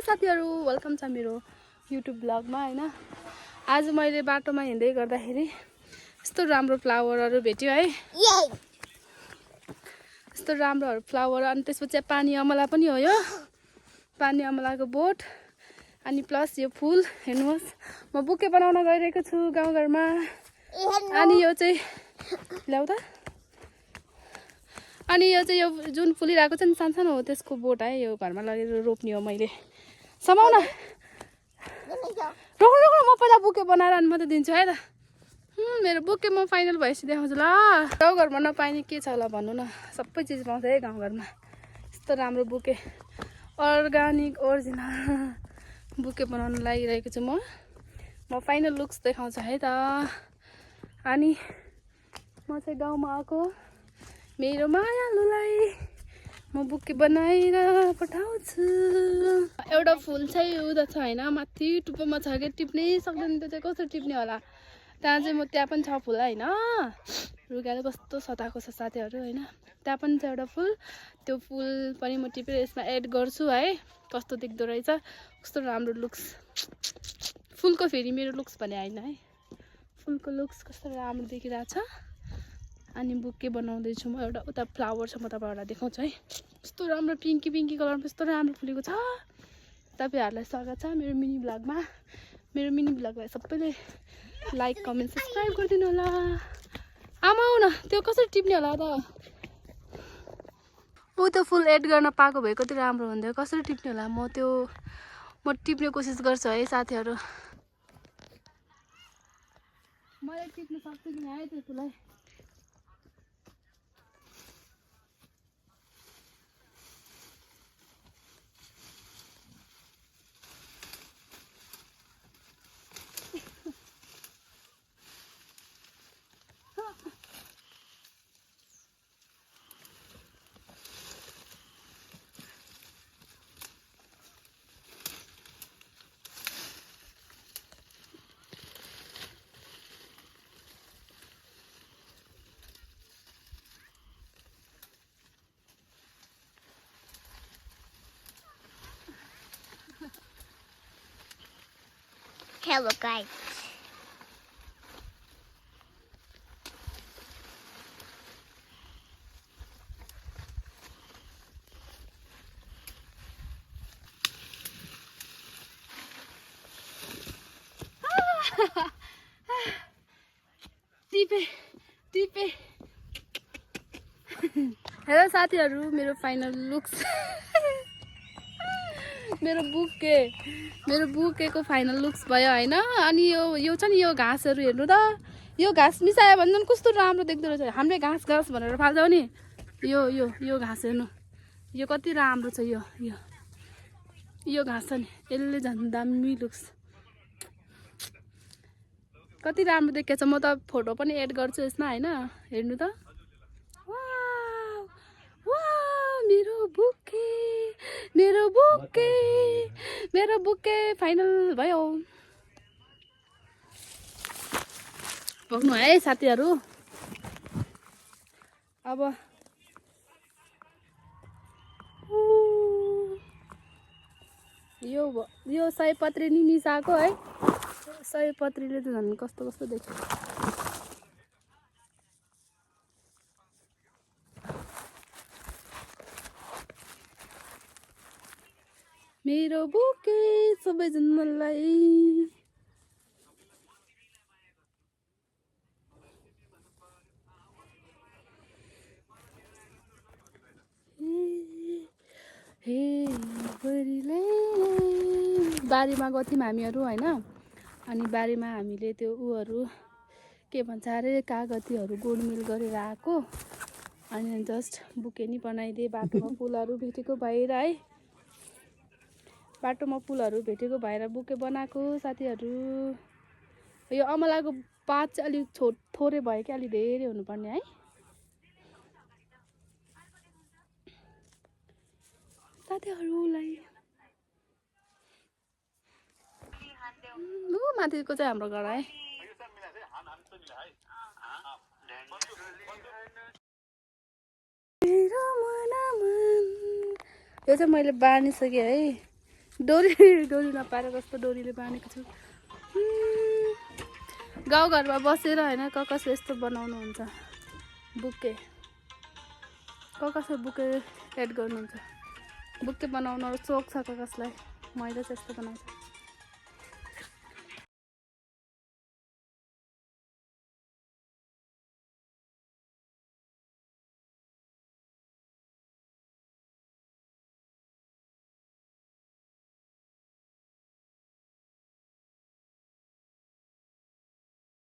साथीहरु वेलकम छ मेरो युट्युब ब्लगमा हैन। आज मैले बाटोमा हिँड्दै गर्दाखेरि यस्तो राम्रो फ्लावरहरु भेट्यो है। यस्तो राम्रो फ्लावर अनि त्यसपछि पानी अमला पनि हो यो। पानी अमलाको बोट अनि प्लस यो फूल हेर्नुहोस्। म बुके बनाउन गइरहेको छु गाउँघरमा। अनि यो चाहिँ ल्याउ त। अनि यो चाहिँ यो जुन फुलिरहेको छ नि सानसानो हो त्यसको बोट है। यो घरमा लगेर रोप्ने हो मैले। समाउन रोक्नु म पहिला बुके बनाएर अनि म त दिन्छु है त। मेरो बुके म फाइनल भएपछि देखाउँछु ल। गाउँघरमा नपाइने के छ होला भन्नु न। सबै चिज पाउँछ है गाउँघरमा। यस्तो राम्रो बुके अर्गानिक ओरिजिनल बुके बनाउन लागिरहेको छु म फाइनल लुक्स देखाउँछु है त। अनि म चाहिँ गाउँमा आएको मेरो मायालुलाई म बुके बनाएर पठाउँछु। एउटा फुल चाहिँ उदा छ हैन माथि टुप्पोमा छ के टिप्नै सक्दैन। त्यो चाहिँ कसरी टिप्ने होला। त्यहाँ चाहिँ म त्यहाँ पनि छ फुल हैन। रुगाले कस्तो सताएको छ साथीहरु हैन। त्यहाँ पनि छ एउटा फुल। त्यो फुल पनि म टिपेर यसमा एड गर्छु है। कस्तो देख्दो रहेछ कस्तो राम्रो लुक्स। फुलको फेरि मेरो लुक्स भने हैन है। फुलको लुक्स कस्तो राम्रो देखिरहेछ। अनि बुके बनाउँदै छु म। एउटा उता फ्लावर छ म तपाईहरुलाई देखाउँछु है। कस्तो राम्रो पिंकी पिंकी कलरमा कस्तो राम्रो फुलेको छ। तपाईहरुलाई स्वागत छ मेरो मिनी ब्लगमा। मेरो मिनी ब्लगलाई सबैले लाइक कमेन्ट सब्स्क्राइब गरिदिनु होला। आमाउ न त्यो कसरी टिप्ने होला त। उ त्यो फुल एड गर्न पाएको भए कति राम्रो हुन्थ्यो। कसरी टिप्ने होला म टिप्ने कोसिस गर्छु है साथीहरु। मैले टिप्न सक्छु कि है त्यो फुललाई। Hello guys. टिपे हेलो साथीहरु मेरो फाइनल लुक्स मेरो बुकेको फाइनल लुक्स भयो हैन। अनि यो छ नि यो घाँसहरु हेर्नु त। यो घाँस मिसायो भने कस्तो राम्रो देख्दो रहेछ। हामीले घाँस भनेर फाल्छौ नि। यो घाँस हेर्नु। यो कति राम्रो छ। यो घाँस छ नि यसले झन् दामी लुक्स। कति राम्रो देखेछ। म त फोटो पनि एड गर्छु यसमा हैन। हेर्नु त। मेरो बुके फाइनल भयो। भोग्नु है साथीहरु। अब यो सयपत्री नि मिसाको है। सयपत्रीले त झन् कस्तो देख्छ। मेरो बुके सबैजनालाई बारीमा गएको थियौँ हामीहरू हैन। अनि बारीमा हामीले त्यो उहरू के भन्छ अरे कागतीहरू गोडमेल गरेर आएको। अनि जस्ट बुके नि बनाइदिए। बाटोमा फुलहरू भेटेको भएर है। बाटोमा फुलहरू भेटेको भएर बुके बनाएको साथीहरु। यो अमलाको पात चाहिँ अलि थोरै भयो कि अलि धेरै हुनुपर्ने है साथीहरुलाई। माथिको चाहिँ हाम्रो घर है। यो चाहिँ मैले बानिसकेँ है। डोरी डोरी नपाएर कस्तो डोरीले बाँधेको छु। गाउँघरमा बसेर होइन कसले यस्तो बनाउनुहुन्छ बुके, कसले बुके एड गर्नुहुन्छ। बुके बनाउन सोख छ कसलाई, मैले चाहिँ यस्तो बनाउँछु।